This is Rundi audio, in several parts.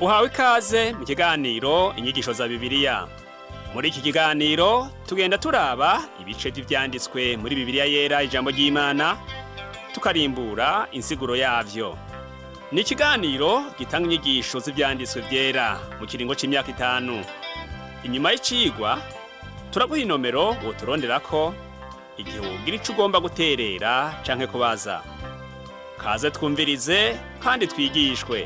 Uhawe ikaze mu kiganiro Inyigisho za Bibiliya. Muri iki kiganiro tugenda turaba ibice by'ivyanditswe muri Bibiliya Yera, ijambo ry'Imana, tukarimbura insiguro yavyo. Ni ikiganiro gitanga inyigisho z'ivyanditswe vyera mu kiringo c'imyaka 5. Inyuma y'icigwa turaguha inomero woturonderako igihe wogira ico ugomba guterera canke kubaza. Kaze twumvirize kandi twigishwe.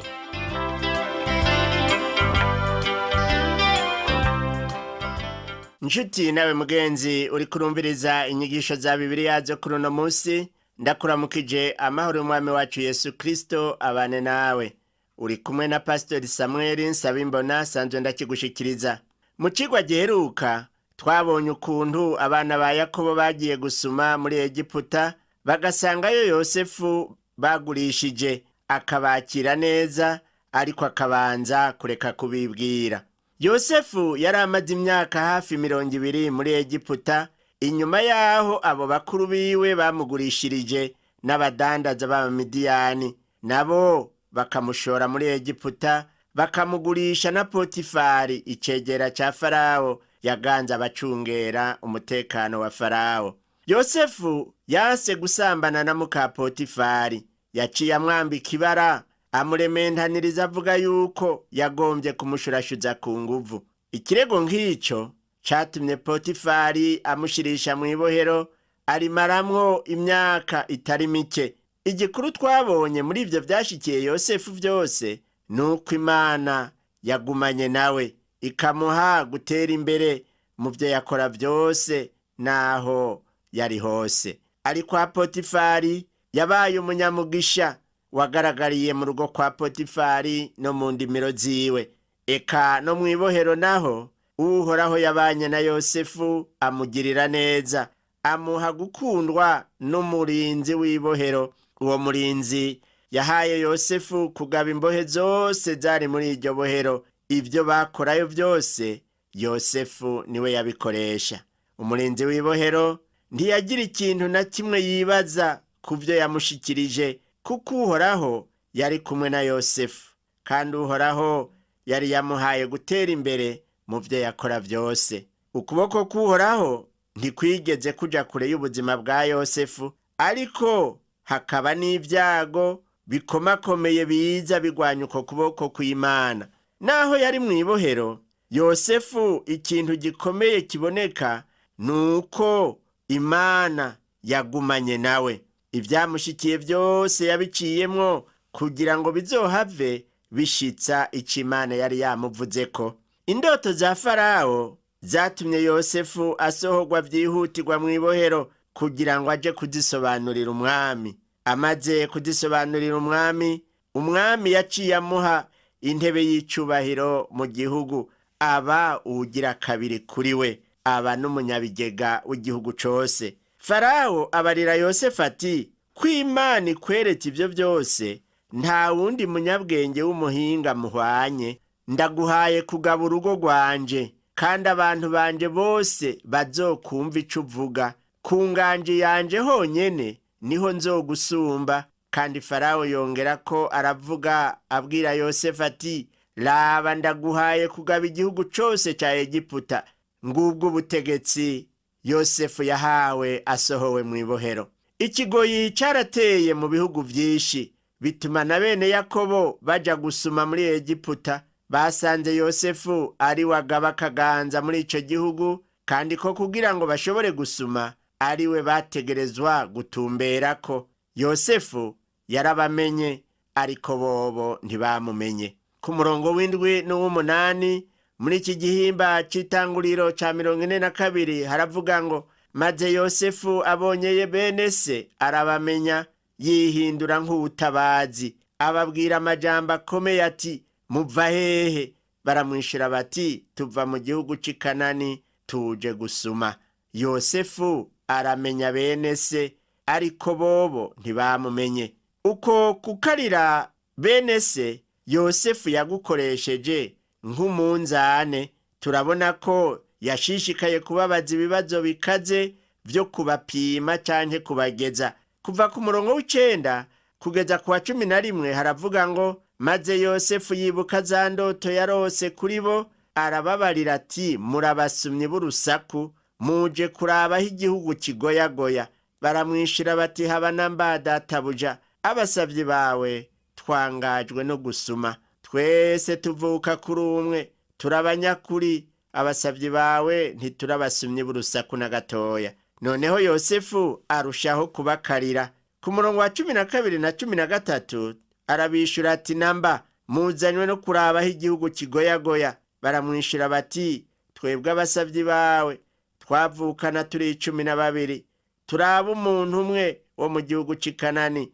Nshuti nawe mugenzi uri kurumviriza inyigisho za Bibiliya zo kuri uno munsi, ndakuramukije amahoro y'Umwami wacu Yesu Kristo abane nawe. Uri kumwe na Pastori Samuel Nsabimbona, sanzwe ndakigushikiriza. Mu cigwa giheruka twabonye ukuntu abana ba Yakobo bagiye gusuma muri Egiputa, bagasangayo Yosefu bagurishije, akabakira neza, ariko akabanza kureka kubibwira. Yosefu yari amaze imyaka hafi 20 muri Egiputa, inyuma yaho abo bakuru biwe bamugurishirije n'abadandaza b'Abamidiyani, nabo bakamushora muri Egiputa, bakamugurisha na Potifari, icegera ca Farawo yaganze abacungera umutekano wa Farawo. Yosefu yanse gusambana na muka Potifari, yaciye amwambika ibara, amurementaniriza avuga yuko yagombye kumushurashuza ku nguvu. Ikirego nk'ico catumye Potifari amushirisha mw'ibohero, arimaramwo imyaka itari mike. Igikuru twabonye muri ivyo vyashikiye Yosefu vyose ni uko Imana yagumanye nawe, ikamuha gutera imbere mu vyo yakora vyose n'aho yari hose. Ari kwa Potifari yabaye umunyamugisha wagaragariye mu rugo kwa Potifari no mu ndimiro ziwe. Eka no mw'ibohero naho Uhoraho yabanye na Yosefu, amugirira neza, amuha gukundwa n'umurinzi w'ibohero. Uwo murinzi yahaye Yosefu kugaba imbohe zose zari muri iryo bohero. Ibyo bakorayo byose Yosefu niwe yabikoresha. Umurinzi w'ibohero ntiyagira ikintu na kimwe yibaza ku byo yamushikirije, kuko Uhoraho yari kumwe na Yosefu, kandi Uhoraho yari yamuhaye gutera imbere mu byo yakora byose. Ukuboko k'Uhoraho ntikwigeze kuja kure y'ubuzima bwa Yosefu, ariko hakaba n'ibyago bikomakomeye biza bigwanya uko kuboko kw'Imana. Naho yari mw'ibohero, Yosefu ikintu gikomeye kiboneka ni uko Imana yagumanye nawe. Ibyamushikiye byose yabiciyemwo kugira ngo bizohave bishitsa ico Imana yari yamuvuzeko. Indoto za Farawo zatumye Yosefu asohorwa vyihutirwa mw'ibohero kugira ngo aje kuzisobanurira umwami. Amaze kuzisobanurira umwami, umwami yaciye amuha intebe y'icubahiro mu gihugu, aba uwugira kabiri kuri we, aba n'umunyabigega w'igihugu cose. Farawo abarira Yosefu ati: "Ko Imana ikweretse ivyo byose, nta wundi munyabwenge w'umuhinga muhwanye. Ndaguhaye kugaba urugo rwanje, kandi abantu banje bose bazokumva ico uvuga. Ku nganje yanje honyene niho nzogusumba." Kandi Farawo yongera ko aravuga abwira Yosefu ati: "Raba, ndaguhaye kugaba igihugu cose ca Egiputa." Ngubwo ubutegetsi Yosefu yahawe asohowe mw'ibohero. Ikigoyi carateye mu bihugu vyinshi, bituma na bene Yakobo baja gusuma muri Egiputa. Basanze Yosefu ari wagaba akaganza muri ico gihugu, kandi ko kugira ngo bashobore gusuma ari we bategerezwa gutumberako. Yosefu yarabamenye, ariko bobo ntibamumenye. Ku murongo w'7 n'uw'umunani muri iki gihimba c'itanguriro ca 42 haravuga ngo: "Maze Yosefu abonyeye bene se arabamenya, yihindura nk'uwutabazi, ababwira amajambo akomeye ati: 'Muva hehe?' Baramwishura bati: 'Tuva mu gihugu c'i Kanani, tuje gusuma.' Yosefu aramenya bene se, ariko bobo ntibamumenye." Uko kukarira bene se Yosefu yagukoresheje nk'umunzane. Turabona ko yashishikaye kubabaza ibibazo bikaze vyo kubapima canke kubageza. Kuva ku murongo w'9 kugeza ku wa 11 haravuga ngo: Maze Yosefu yibuka za ndoto yarose kuri bo, arababarira ati: "Murabasumyi b'urusaku, muje kurabaho igihugu kigoyagoya." Baramwishira bati: "Haba na mba, databuja, abasavyi bawe twangajwe no gusuma. Twese tuvuka kuri umwe, turabanyakuri, abasavyi bawe ntiturabasumyi b'urusaku na gatoya." Noneho Yosefu arushaho kubakarira. Ku murongo wa 12 na 13 arabishura ati: "Namba muzanywe no kurabaho igihugu kigoyagoya." Baramwishura bati: "Twebwe abasavyi bawe twavukana turi 12, turaba umuntu umwe wo mu gihugu c'i Kanani,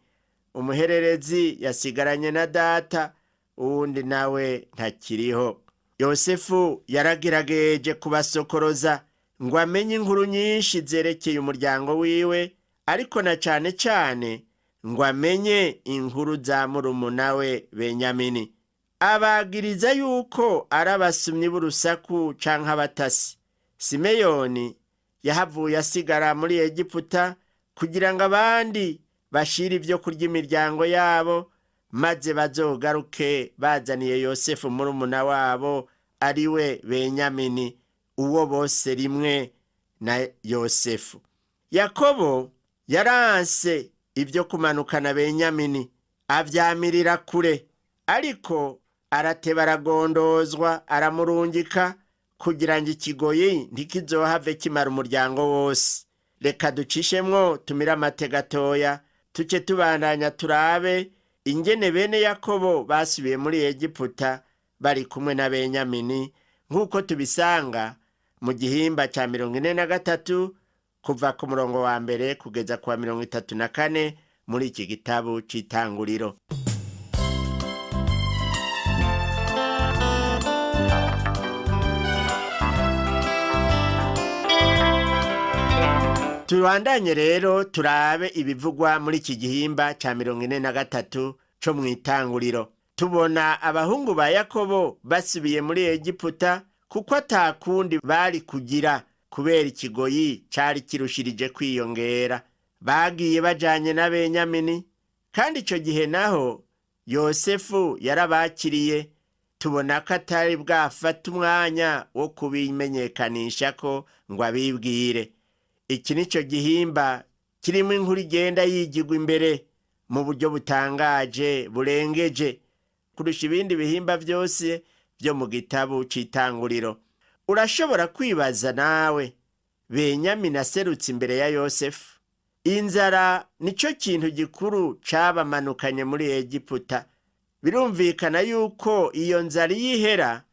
umuhererezi yasigaranye na data, uwundi nawe ntakiriho." Yosefu yaragerageje kubasokoroza ngo amenye inkuru nyinshi zerekeye umuryango wiwe, ariko na cane cane ngo amenye inkuru za murumuna we Benyamini. Abagiriza yuko ari abasumyi b'urusaku canke abatasi. Simeyoni yahavuye asigara muri Egiputa kugira ngo abandi bashire ibyo kurya imiryango yabo, maze bazogaruke bazaniye Yosefu murumuna wabo, ari we Benyamini, uwo bose rimwe na Yosefu. Yakobo yaranse ibyo kumanukana Benyamini, avyamirira kure, ariko arateba aragondozwa, aramurungika kugira ngo ikigoyi ntikizohave kimara umuryango wose. Reka ducishemwo tumire amate gatoya, tuce tubandanya turabe ingene bene Yakobo basubiye muri Egiputa bari kumwe na Benyamini, nk'uko tubisanga mu gihimba ca 43, kuva ku murongo wa 1 kugeza ku wa 34 muri iki gitabo c'Itanguriro. Tubandanye rero turabe ibivugwa muri iki gihimba ca 43 co mw'Itanguriro. Tubona abahungu ba Yakobo basubiye muri Egiputa kuko atakundi bari kugira, kubera ikigoyi cari kirushirije kwiyongera. Bagiye bajanye na Benyamini, kandi ico gihe naho Yosefu yarabakiriye. Tubona ko atari bwafata umwanya wo kubimenyekanisha ko ngo abibwire. Iki nico gihimba kirimo inkuru igenda yigirwa imbere mu buryo butangaje burengeje kurusha ibindi bihimba byose byo mu gitabo c'Itanguriro. Urashobora kwibaza nawe: Benyamini aserutse imbere ya Yosefu, inzara nico kintu gikuru cabamanukanye muri Egiputa. Birumvikana yuko iyo nzara iyihera,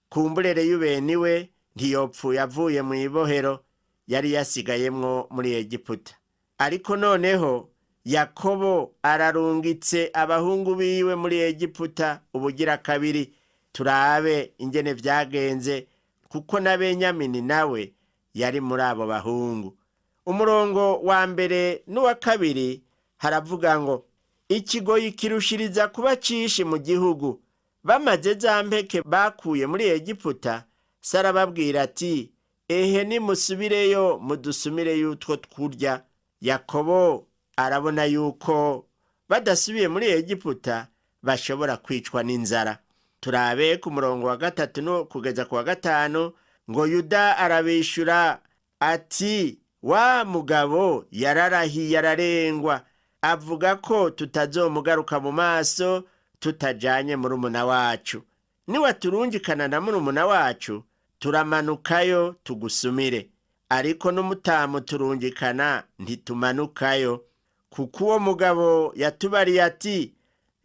kumburere y'ubeniwe ntiyopfuye avuye mu ibohero yari yasigayemwo muri Egiputa. Ariko noneho Yakobo ararungitse abahungu biwe muri Egiputa ubugira kabiri. Turabe ingene vyagenze, kuko na Benyamini nawe yari muri abo bahungu. Umurongo wa 1 n'uwa 2 haravuga ngo: "Ikigoyi kirushiriza kuba cishi mu gihugu. Bamaze za mpeke bakuye muri Egiputa, Sara babwira ati: 'Ehe, nimusubireyo mudusumireyo utwo twurya.'" Yakobo arabona yuko badasubiye muri Egiputa bashobora kwicwa n'inzara. Turabe ku murongo wa 3 no kugeza ku wa 5 ngo: "Yuda arabishura ati: 'Wa mugabo yararahiye ararengwa, avuga ko tutazomugaruka mu maso tutajanye murumuna wacu. Niwaturungikana na murumuna wacu, turamanukayo tugusumire, ariko n'umutamu turungikana ntitumanukayo, kuko uwo mugabo yatubariye ati: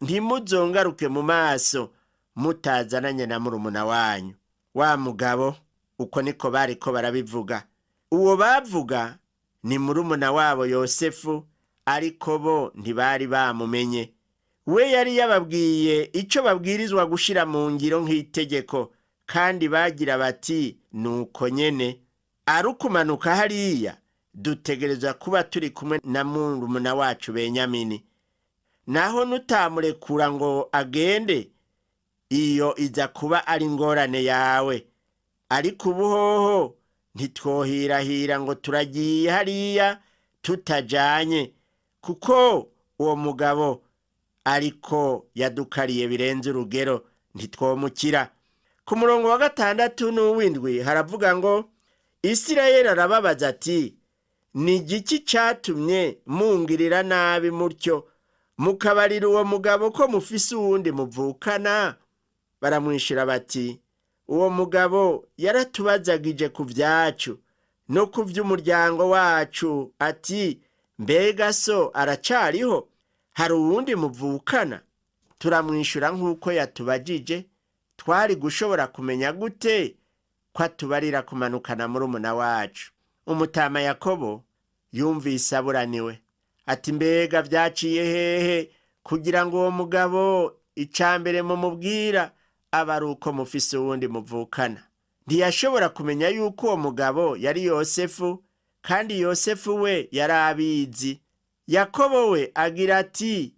Ntimuzongaruke mu maso mutazananye na murumuna wanyu.'" Wa mugabo, uko niko bariko barabivuga. Uwo bavuga ni murumuna wabo Yosefu, ariko bo ntibari bamumenye. We yari yababwiye ico babwirizwa gushira mu ngiro nk'itegeko, kandi bagira bati: "Nuko nyene ari ukumanuka hariya, dutegerezwa kuba turi kumwe na murumuna wacu Benyamini. Naho nutamurekura ngo agende, iyo iza kuba ari ingorane yawe. Ariko ubuhoho ntitwohirahira ngo turagiye hariya tutajanye, kuko uwo mugabo Ariko yadukariye birenze urugero, ntitwomukira. Ku murongo wa 6 n'uw'indwi haravuga ngo: Isirayeli arababaza ati: ni igiki cyatumye mungirira nabi mutyo, mukabarira uwo mugabo ko mufise uwundi muvukana? Baramwishyura bati: uwo mugabo yaratubazagije ku byacu no ku by'umuryango wacu, ati: mbega so aracariho? Hari uwundi muvukana? Turamwishyura nk'uko yatubajije. Twari gushobora kumenya gute ko atubarira kumanukana murumuna wacu? Umutama Yakobo yumvise aburaniwe, ati: mbega byaciye hehe kugira ngo uwo mugabo icambere mumubwira aba ari uko mufise uwundi muvukana? Ntiyashobora kumenya yuko uwo mugabo yari Yosefu, kandi Yosefu we yari abizi. Yakobo we agira ati: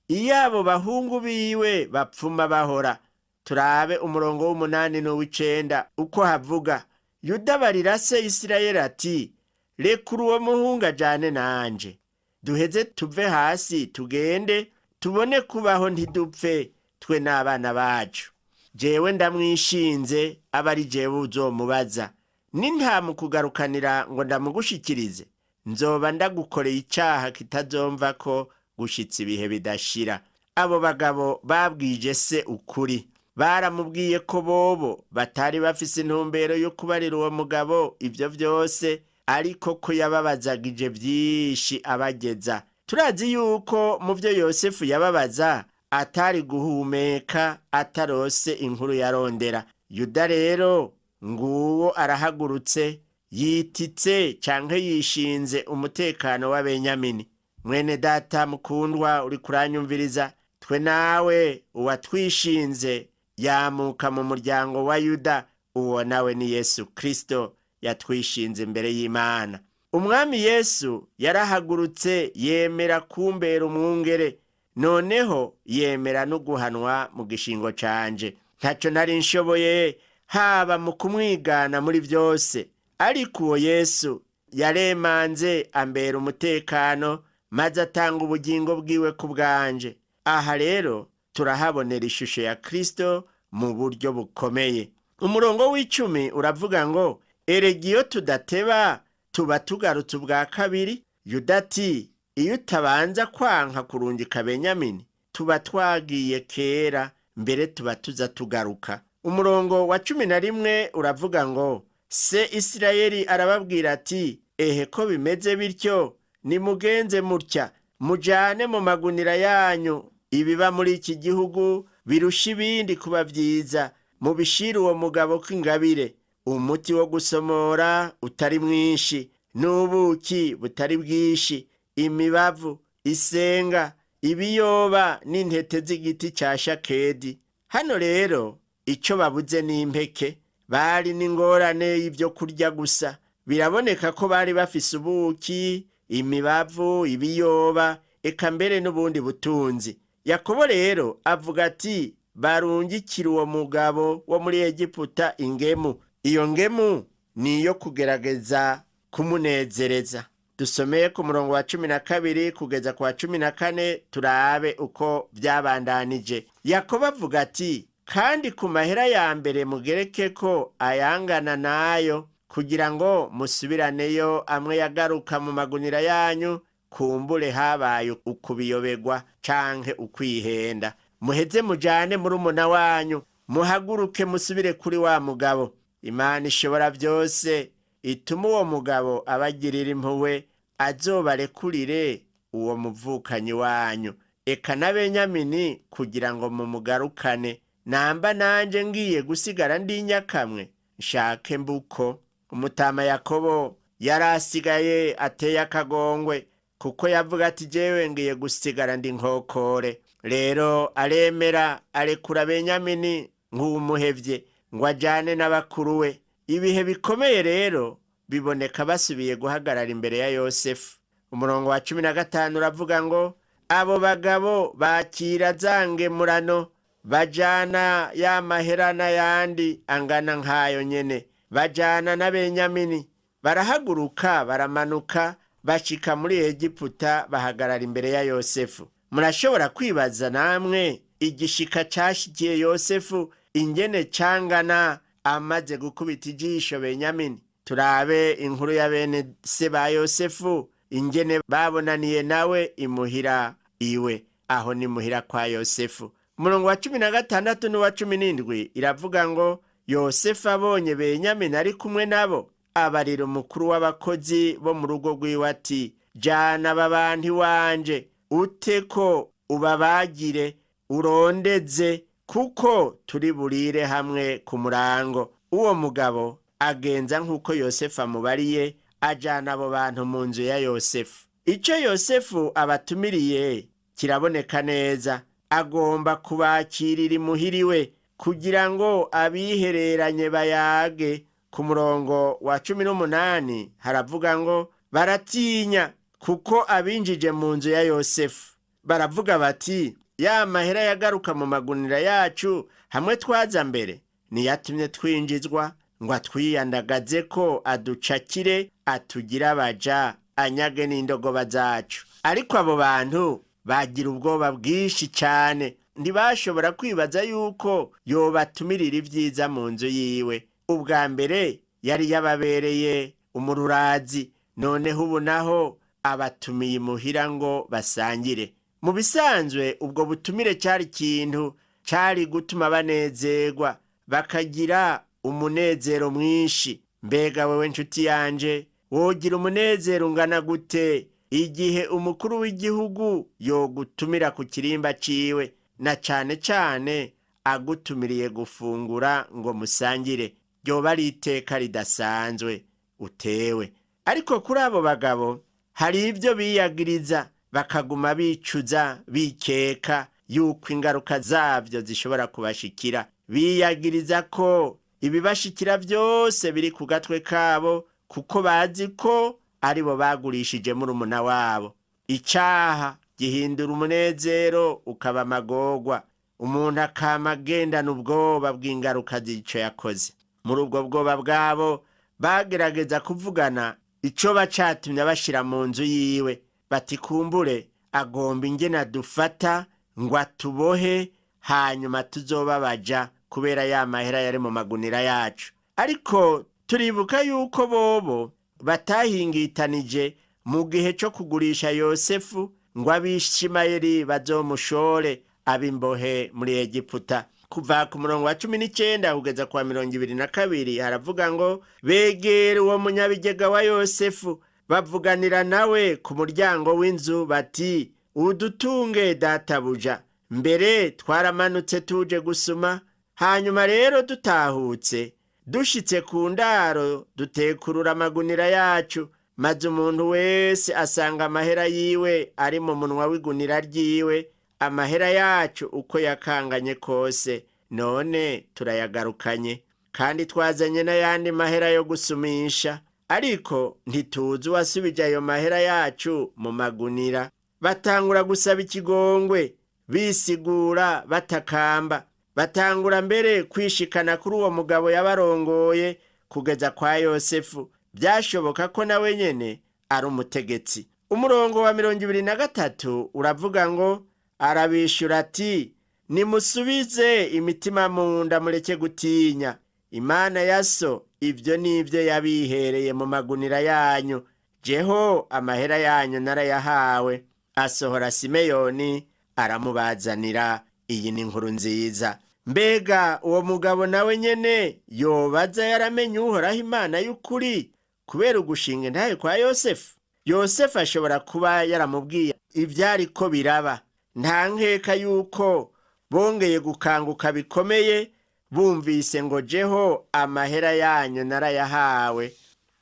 iyo abo bahungu biwe bapfuma bahora. Turabe umurongo w'8 n'uw'icenda uko havuga. Yuda barira se Isirayeli ati: rekura uwo muhungu ajane nanje, duheze tuve hasi tugende, tubone kubaho ntidupfe, twe n'abana bacu. Jewe ndamwishinze, aba ari jewe uzomubaza. Nintamukugarukanira ngo ndamugushikirize, nzoba ndagukoreye icaha kitazomva ko gushitsa ibihe bidashira. Abo bagabo babwije se ukuri, baramubwiye ko bobo batari bafise intumbero yo kubarira uwo mugabo ivyo vyose, ariko ko yababazagije vyinshi abageza. Turazi yuko mu vyo Yosefu yababaza atari guhumeka atarose inkuru yarondera. Yuda rero nguwo arahagurutse, yititse canke yishinze umutekano wa Benyamini. Mwene data mukundwa uri kuranyumviriza, twe nawe uwatwishinze yamuka mu muryango wa Yuda, uwo nawe ni Yesu Kristo yatwishinze imbere y'Imana. Umwami Yesu yarahagurutse yemera kumbera umwungere, noneho yemera no guhanwa mu gishingo canje. Ntaco nari nshoboye haba mu kumwigana muri byose, ariko uwo Yesu yaremanze ambera umutekano, maze atanga ubugingo bwiwe ku bwanje. Aha rero turahabonera ishusho ya Kristo mu buryo bukomeye. Umurongo w'10 uravuga ngo: erega iyo tudateba tuba tugarutse ubwa kabiri. Yuda ati: iyo utabanza kwanka kurungika Benyamini tuba twagiye kera, mbere tuba tuza tugaruka. Umurongo wa 11 uravuga ngo: se Isirayeli arababwira ati: ehe ko bimeze bityo, nimugenze mutya, mujane mu magunira yanyu ibiba muri iki gihugu birusha ibindi kuba vyiza, mubishire uwo mugabo kw'ingabire, umuti wo gusomora utari mwinshi, n'ubuki butari bwinshi, imibavu, isenga, ibiyoba n'intete z'igiti cya shakedi. Hano rero ico babuze ni impeke, bari n'ingorane y'ibyo kurya gusa. Biraboneka ko bari bafise ubuki, imibavu, ibiyoba, eka mbere n'ubundi butunzi. Yakobo rero avuga ati: barungikira uwo mugabo wo muri Egiputa ingemu. Iyo ngemu ni iyo kugerageza kumunezereza. Dusomeye ku murongo wa 12 kugeza ku wa 14, turabe uko byabandanije. Yakobo avuga ati: kandi ku mahera ya mbere mugereke ko ayangana nayo, kugira ngo musubiraneyo amwe yagaruka mu magunira yanyu, kumbure habaye ukubiyobegwa canke ukwihenda. Muheze mujane murumuna wanyu, muhaguruke musubire kuri wa mugabo. Imana ishobora byose ituma uwo mugabo abagirira impuhwe, azobarekurire uwo muvukanyi wanyu, eka na Benyamini, kugira ngo mumugarukane. Namba nanje ngiye gusigara ndi nyakamwe, nshake mbuko. Umutama Yakobo yarasigaye ateye akagongwe, kuko yavuga ati: jewe ngiye gusigara ndi nkokore. Rero aremera arekura Benyamini nk'uwumuhevye, ngo ajane n'abakuru we. Ibihe bikomeye rero biboneka basubiye guhagarara imbere ya Yosefu. Umurongo wa 15 uravuga ngo: abo bagabo bakira za ngemurano, bajana ya mahera n'ayandi angana nk'ayo nyene, bajana na Benyamini. Barahaguruka baramanuka bashika muri Egiputa, bahagarara imbere ya Yosefu. Murashobora kwibaza namwe igishika cashikiye Yosefu ingene cangana amaze gukubita ijisho Benyamini. Turabe inkuru ya bene se ba Yosefu ingene babonaniye nawe imuhira iwe, aho ni muhira kwa Yosefu. Umurongo wa 16 n'uwa 17 iravuga ngo: Yosefu abonye Benyamini ari kumwe nabo, abarira umukuru w'abakozi bo mu rugo rwiwe ati: jana aba bantu iwanje, ute ko ubabagire, urondeze, kuko turi burire hamwe ku murango. Uwo mugabo agenza nk'uko Yosefu amubariye, ajana abo bantu mu nzu ya Yosefu. Ico Yosefu abatumiriye kiraboneka neza, agomba kubakirira imuhiriwe kugira ngo abihereranye bayage. Ku murongo wa 18 haravuga ngo: baratinya kuko abinjije mu nzu ya Yosefu. Baravuga bati: ya mahera yagaruka mu magunira yacu hamwe twaza mbere, niyatumye twinjizwa ngo atwiyandagaze ko aducakire, atugire abaja, anyage n'indogoba zacu. Ariko abo bantu bagira ubwoba bwinshi cyane, ntibashobora kwibaza yuko yobatumirira ibyiza mu nzu yiwe. Ubwa mbere yari yababereye umururazi, noneho ubu naho abatumiye imuhira ngo basangire. Mu bisanzwe ubwo butumire cyari ikintu cyari gutuma banezerwa, bakagira umunezero mwinshi. Mbega wewe nshuti yanje, wogira umunezero ungana gute igihe umukuru w'igihugu yogutumira ku kirimba ciwe, na cane cane agutumiriye gufungura ngo musangire? Ryoba ari iteka ridasanzwe utewe. Ariko kuri abo bagabo hari ibyo biyagiriza, bakaguma bicuza, bikeka yuko ingaruka zabyo zishobora kubashikira. Biyagiriza ko ibibashikira byose biri ku gatwe kabo, kuko bazi ko aribo bagurishije murumuna wabo. Icaha gihindura umunezero ukaba amagorwa, umuntu akama agendana ubwoba bw'ingaruka z'ico yakoze. Muri ubwo bwoba bwabo bagerageza kuvugana ico bacatumye bashira mu nzu yiwe, bati: kumbure agomba ingene adufata ngo atubohe, hanyuma tuzobabaja kubera ya mahera yari mu magunira yacu. Ariko turibuka yuko bobo batahingitanije mu gihe cyo kugurisha Yosefu ngo abishimayeli bazomushore ab'imbohe muri Egiputa. Kuva ku murongo wa 19 kugeza kwa 22 haravuga ngo: begera uwo munyabigega wa Yosefu, bavuganira nawe ku muryango w'inzu bati: udutunge databuja, mbere twaramanutse tuje gusuma, hanyuma rero dutahutse dushitse ku ndaro dutekurura amagunira yacu, maze umuntu wese asanga amahera yiwe ari mu munwa w'igunira ryiwe, amahera yacu uko yakanganye kose, none turayagarukanye, kandi twazanye n'ayandi mahera yo gusumisha, ariko ntituzi uwasubije ayo mahera yacu mu magunira. Batangura gusaba ikigongwe, bisigura batakamba, batangura mbere kwishikana kuri uwo mugabo yabarongoye kugeza kwa Yosefu. Byashoboka ko nawe nyene ari umutegetsi. Umurongo wa 23 uravuga ngo: arabishura ati: nimusubize imitima mu nda, mureke gutinya, Imana ya so ibyo nibyo yabihereye mu magunira yanyu, jeho amahera yanyu narayahawe. Asohora Simeyoni aramubazanira. Iyi ni inkuru nziza. Mbega uwo mugabo nawe nyene yobaza yaramenye Uhoraho Imana y'ukuri kubera ugushinga intahe kwa Yosefu? Yosefu ashobora kuba yaramubwiye ivyari ko biraba. Nta nkeka yuko bongeye gukanguka bikomeye bumvise ngo: jeho amahera yanyu narayahawe.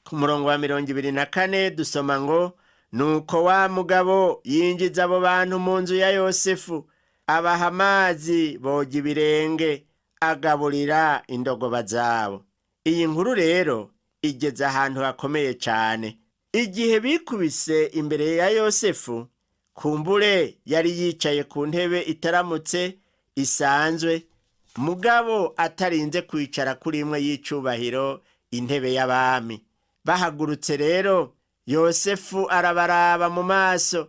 Ku murongo wa 24 dusoma ngo: nuko wa mugabo yinjiza abo bantu mu nzu ya Yosefu, abaha amazi boga ibirenge, agaburira indogoba zabo. Iyi nkuru rero igeze ahantu hakomeye cyane. Igihe bikubise imbere ya Yosefu, kumbure yari yicaye ku ntebe itaramutse isanzwe, mugabo atarinze kwicara kuri imwe y'icubahiro, intebe y'abami. Bahagurutse rero, Yosefu arabaraba mu maso,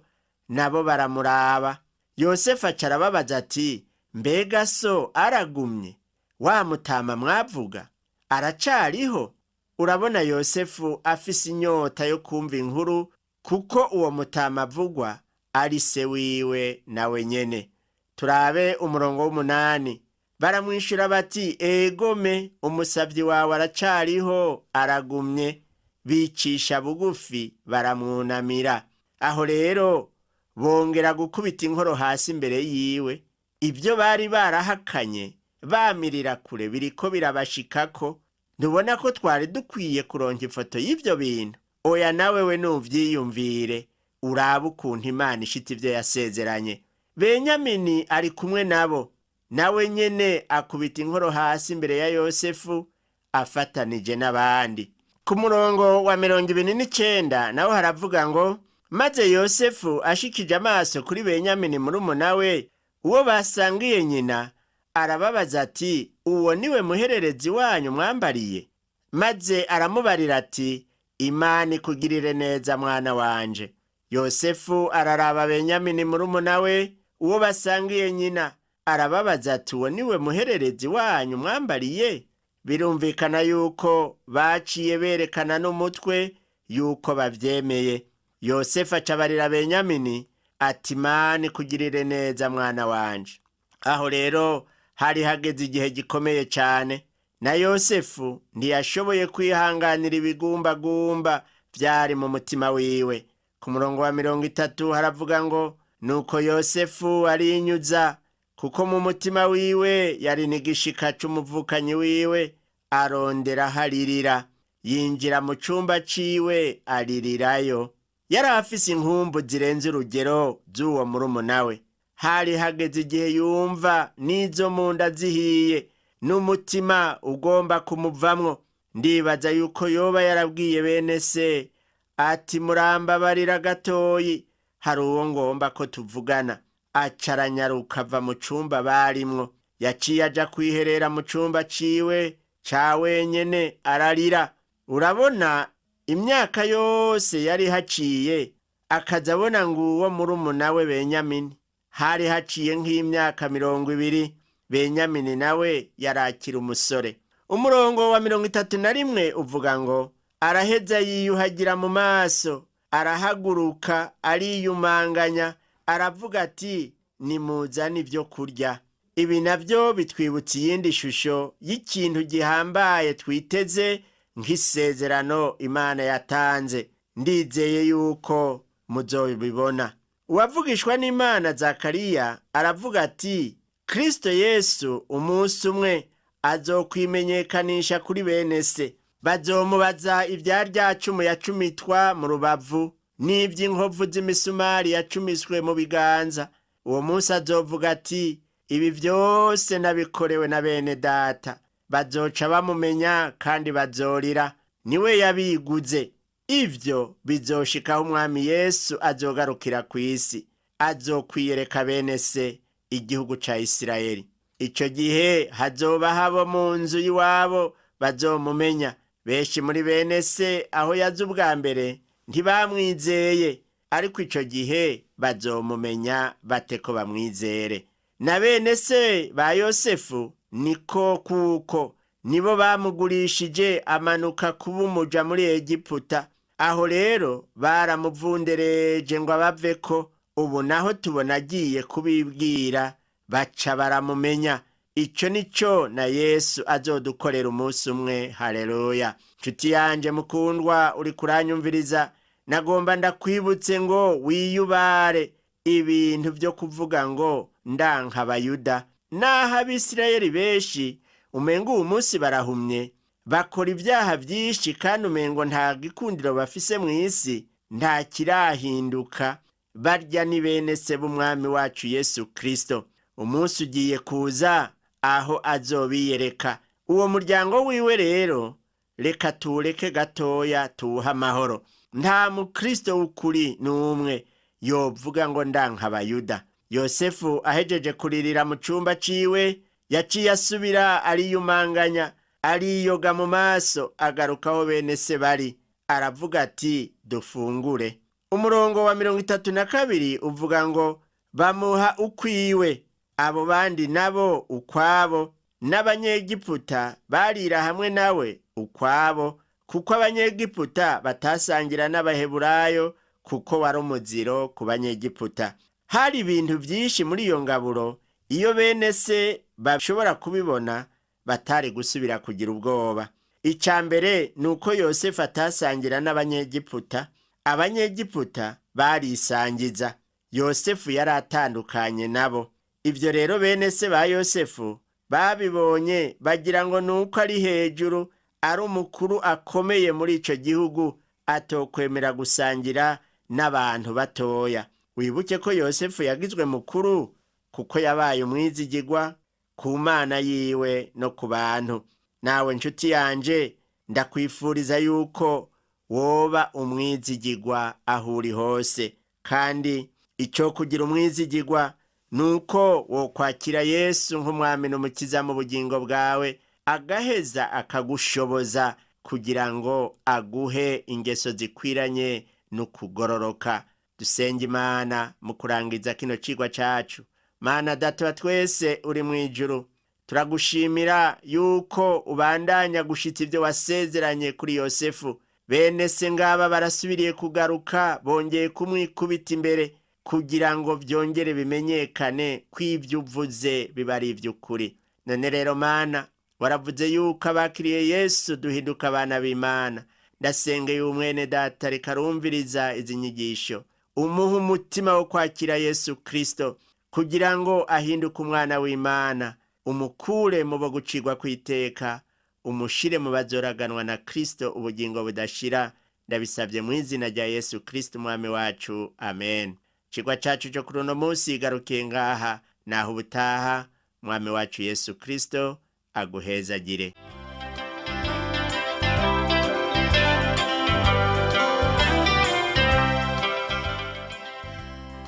nabo baramuraba. Yosefu aca arababaza ati: "Mbega so aragumye? Wa mutama mwavuga aracariho?" Urabona Yosefu afise inyota yo kumva inkuru, kuko uwo mutama avugwa ari se wiwe nawe nyene. Turabe umurongo w'8. Baramwishyura bati: "Egome, umusabyi wawe aracariho, aragumye." Bicisha bugufi baramwunamira. Aho rero bongera gukubita inkoro hasi imbere yiwe. Ibyo bari barahakanye bamirira kure biriko birabashikako. Ntubona ko twari dukwiye kuronka ifoto y'ibyo bintu? Oya, nawe we nuvyiyumvire, urabe ukuntu Imana ishita ibyo yasezeranye. Benyamini ari kumwe nabo, nawe nyene akubita inkoro hasi imbere ya Yosefu afatanije n'abandi. Ku murongo wa 29 naho haravuga ngo: "Maze Yosefu ashikije amaso kuri Benyamini murumuna we, uwo basangiye nyina, arababaza ati: 'Uwo niwe muhererezi wanyu mwambariye?' Maze aramubarira ati: 'Imana ikugirire neza, mwana wanje.' Yosefu araraba Benyamini murumuna we, uwo basangiye nyina, arababaza ati: 'Uwo niwe muhererezi wanyu mwambariye?' Birumvikana yuko baciye berekana n'umutwe yuko bavyemeye. Yosefu acabarira Benyamini ati: 'Imana ikugirire neza, mwana wanje.' Aho rero hari hageze igihe gikomeye cyane, na Yosefu ntiyashoboye kwihanganira ibigumbagumba byari mu mutima wiwe. Ku murongo wa 30 haravuga ngo: "Nuko Yosefu arinyuza, kuko mu mutima wiwe yari n'igishika c'umuvukanyi wiwe, arondera aharirira, yinjira mu cumba ciwe aririrayo." Yari afise inkumbu zirenze urugero z'uwo murumuna we. Hari hageze igihe yumva n'izo mu nda zihiye, n'umutima ugomba kumuvamwo. Ndibaza yuko yoba yarabwiye bene se ati: "Murambabarira gatoyi, hari uwo ngomba ko tuvugana." Acaranyaruka ava mu cumba barimwo. Yaciye aja kwiherera mu cumba ciwe ca wenyene, ararira. Urabona, imyaka yose yari haciye akaza abona nguwo murumuna we Benyamini. Hari haciye nk'imyaka 20. Benyamini nawe yarakira umusore. Umurongo wa 31 uvuga ngo: "Araheza yiyuhagira mu maso, arahaguruka, ariyumanganya, aravuga ati: 'Nimuzane ibyo kurya.'" Ibi nabyo bitwibutsa iyindi shusho y'ikintu gihambaye twiteze nk'isezerano Imana yatanze. Ndizeye yuko muzobibona. Uwavugishwa n'Imana Zakariya aravuga ati: "Kristo Yesu umunsi umwe azokwimenyekanisha kuri bene se. Bazomubaza ibya rya cumu yacumitwa mu rubavu n'iby'inkovu z'imisumari yacumiswe mu biganza. Uwo munsi azovuga ati: 'Ibi byose nabikorewe na bene data.' Bazoca bamumenya kandi bazorira, niwe yabiguze." Ibyo bizoshikaho Umwami Yesu azogarukira ku isi, azokwiyereka bene se, igihugu ca Isirayeli. Icyo gihe hazoba habo mu nzu y'iwabo bazomumenya. Benshi muri bene se aho yaza ubwa mbere ntibamwizeye, ariko icyo gihe bazomumenya bate ko bamwizere? Na bene se ba Yosefu niko, kuko nibo bamugurishije amanuka kuba umuja muri Egiputa. Aho rero baramuvundereje ngo abaveko. Ubu naho tubona agiye kubibwira, baca baramumenya. Icyo ni cyo na Yesu azodukorera umunsi umwe. Hareruya! Nshuti yanje mukundwa uri kuranyumviriza, nagomba ndakwibutse ngo wiyubare ibintu byo kuvuga ngo ndanka Abayuda. Naho Abisirayeli benshi umengo uwu munsi barahumye, bakora ibyaha byinshi, kandi umengo nta gikundiro bafise mu isi, nta kirahinduka. Barya ni bene se b'Umwami wacu Yesu Kristo. Umunsi ugiye kuza aho azobiyereka uwo muryango wiwe. Rero reka tuwureke gatoya, tuwuhe amahoro. Nta mukristo w'ukuri n'umwe yovuga ngo ndanka Abayuda. Yosefu ahejeje kuririra mu cumba ciwe, yaciye asubira ariyumanganya, ariyoga mu maso, agarukaho bene se bari, aravuga ati: "Dufungure." Umurongo wa 32 uvuga ngo: Bamuha ukwiwe, abo bandi nabo ukwabo, n'Abanyegiputa barira hamwe nawe ukwabo, kuko Abanyegiputa batasangira n'Abaheburayo, kuko wari umuziro ku Banyegiputa. Hari ibintu byinshi muri iyo ngaburo, iyo bene se bashobora kubibona batari gusubira kugira ubwoba. Icya mbere ni uko Yosefu atasangira n'Abanyegiputa. Abanyegiputa barisangiza, Yosefu yari atandukanye nabo. Ibyo rero bene se ba Yosefu babibonye bagira ngo ni uko ari hejuru, ari umukuru akomeye muri icyo gihugu, atokwemera gusangira n'abantu batoya. Wibuke ko Yosefu yagizwe mukuru kuko yabaye umwizigigwa ku Mana yiwe no ku bantu. Nawe nshuti yanje, ndakwifuriza yuko woba umwizigigwa aho uri hose, kandi icyo kugira umwizigigwa ni uko wokwakira Yesu nk'umwami n'umukiza mu bugingo bwawe, agaheza akagushoboza kugira ngo aguhe ingeso zikwiranye n'ukugororoka. Dusenge Imana mu kurangiza kino cigwa cacu. Mana Data wa twese uri mu ijuru, turagushimira yuko ubandanya gushitsa ibyo wasezeranye kuri Yosefu. Bene se ngaba barasubiriye kugaruka, bongeye kumwikubita imbere kugira ngo byongere bimenyekane ko ibyo uvuze biba ari iby'ukuri. None rero Mana, waravuze yuko abakiriye Yesu duhinduka abana b'Imana. Ndasengeye umwene data reka arumviriza izi nyigisho, umuhe umutima wo kwakira Yesu Kristo kugira ngo ahinduke umwana w'Imana, umukure mu bo gucirwa kw'iteka, umushire mu bazoraganwa na Kristo ubugingo budashira. Ndabisabye mu izina rya Yesu Kristo umwami wacu, amen. Ikigwa cacu cyo kuri uno munsi igarukiye ngaha, naho ubutaha. Mwami wacu Yesu Kristo aguhezagire.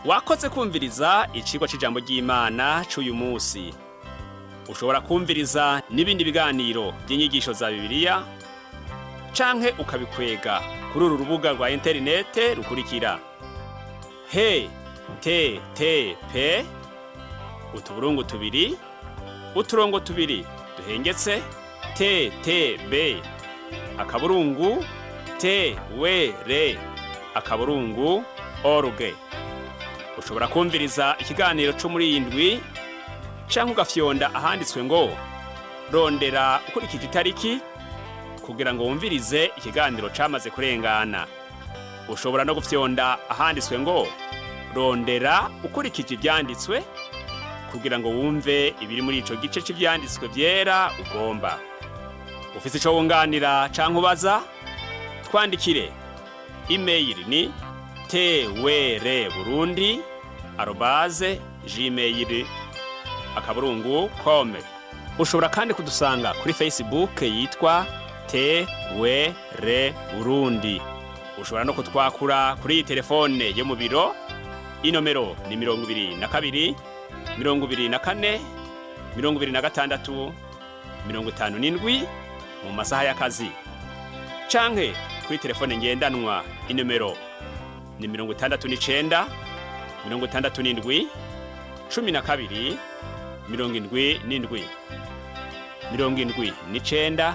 Wakoze kumviriza icigwa c'ijambo ry'Imana c'uyu munsi. Ushobora kumviriza n'ibindi biganiro by'inyigisho za Bibiliya canke ukabikwega kuri uru rubuga rwa interinete rukurikira: he te te pe utuburungu tubiri uturongo tubiri duhengetse te te be akaburungu te we re akaburungu org. Ushobora kumviriza ikiganiro cyo muri iyi ndwi canke ugafyonda ahanditswe ngo rondera ukurikije itariki kugira ngo wumvirize ikiganiro camaze kurengana. Ushobora no gufyonda ahanditswe ngo rondera ukurikije ivyanditswe kugira ngo wumve ibiri muri ico gice c'ivyanditswe vyera ugomba. Ufise ico wunganira canke ubaza, twandikire. Email ni twrburundi@gmail.com. Ushobora kandi kudusanga kuri Facebook yitwa TWR Burundi. Ushobora no kutwakura kuri iyi telefone yo mu biro, inomero ni 22 24 26 57 mu masaha y'akazi, canke kuri telefone ngendanwa, inomero ni 69 67 12 77 79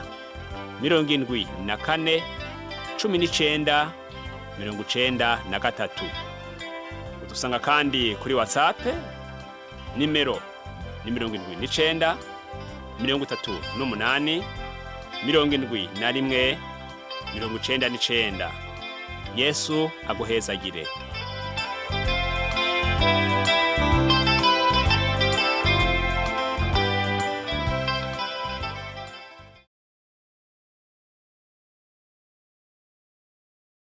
74 19 93. Udusanga kandi kuri WhatsApp, nimero ni 79 38 71 99. Yesu aguhezagire.